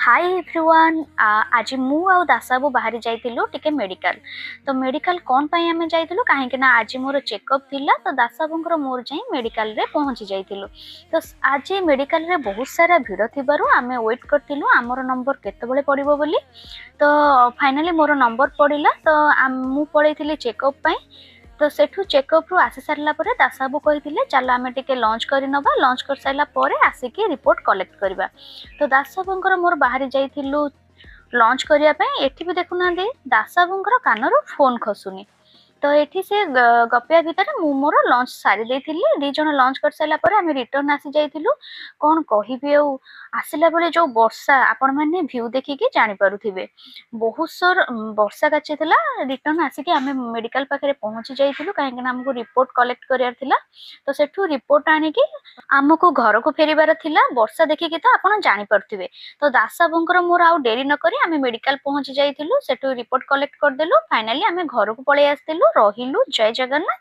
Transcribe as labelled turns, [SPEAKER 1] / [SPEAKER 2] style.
[SPEAKER 1] High everyone, ଆଜି ମୁଁ ଆଉ ଦାସବାବୁ ବାହାରି ଯାଇଥିଲୁ ଟିକେ ମେଡ଼ିକାଲ। ତ ମେଡ଼ିକାଲ କ'ଣ ପାଇଁ ଆମେ ଯାଇଥିଲୁ? କାହିଁକି ନା ଆଜି ମୋର ଚେକଅପ୍ ଥିଲା। ତ ଦାସବାବୁଙ୍କର ମୋର ଯାଇ ମେଡ଼ିକାଲରେ ପହଞ୍ଚି ଯାଇଥିଲୁ। ତ ଆଜି ମେଡ଼ିକାଲରେ ବହୁତ ସାରା ଭିଡ଼ ଥିବାରୁ ଆମେ ୱେଟ୍ କରିଥିଲୁ ଆମର ନମ୍ବର କେତେବେଳେ ପଡ଼ିବ ବୋଲି। ତ ଫାଇନାଲି ମୋର ନମ୍ବର ପଡ଼ିଲା। ତ ମୁଁ ପଳେଇଥିଲି ଚେକଅପ୍ ପାଇଁ। ତ ସେଠୁ ଚେକଅପ୍ରୁ ଆସି ସାରିଲା ପରେ ଦାସବାବୁ କହିଥିଲେ, ଚାଲ ଆମେ ଟିକେ ଲଞ୍ଚ କରିନେବା, ଲଞ୍ଚ କରିସାରିଲା ପରେ ଆସିକି ରିପୋର୍ଟ କଲେକ୍ଟ କରିବା। ତ ଦାସବାବୁଙ୍କର ମୋର ବାହାରି ଯାଇଥିଲୁ ଲଞ୍ଚ କରିବା ପାଇଁ। ଏଠି ବି ଦେଖୁନାହାନ୍ତି, ଦାସବାବୁଙ୍କର କାନରୁ ଫୋନ୍ ଖସୁନି। ତ ଏଠି ସେ ଗପିବା ଭିତରେ ମୁଁ ମୋର ଲଞ୍ଚ ସାରି ଦେଇଥିଲି। 2 ଜଣ ଲଞ୍ଚ କରିସାରିଲା ପରେ ଆମେ ରିଟର୍ନ ଆସି ଯାଇଥିଲୁ। କ'ଣ କହିବି ଆଉ, ଆସିଲା ବେଳେ ଯୋଉ ବର୍ଷା, ଆପଣମାନେ ଭ୍ୟୁ ଦେଖିକି ଜାଣିପାରୁଥିବେ, ବହୁତ ଜୋର ବର୍ଷା କାଚିଥିଲା। ରିଟର୍ନ ଆସିକି ଆମେ ମେଡ଼ିକାଲ ପାଖରେ ପହଞ୍ଚି ଯାଇଥିଲୁ, କାହିଁକି ନା ଆମକୁ ରିପୋର୍ଟ କଲେକ୍ଟ କରିବାର ଥିଲା। ତ ସେଠୁ ରିପୋର୍ଟ ଆଣିକି ଆମକୁ ଘରକୁ ଫେରିବାର ଥିଲା। ବର୍ଷା ଦେଖିକି ତ ଆପଣ ଜାଣିପାରୁଥିବେ। ତ ଦାସବାବୁଙ୍କର ମୋର ଆଉ ଡେରି ନକରି ଆମେ ମେଡ଼ିକାଲ ପହଞ୍ଚି ଯାଇଥିଲୁ। ସେଠୁ ରିପୋର୍ଟ କଲେକ୍ଟ କରିଦେଲୁ। ଫାଇନାଲି ଆମେ ଘରକୁ ପଳେଇ ଆସିଥିଲୁ। ରହିଲୁ, ଜୟ ଜଗନ୍ନାଥ।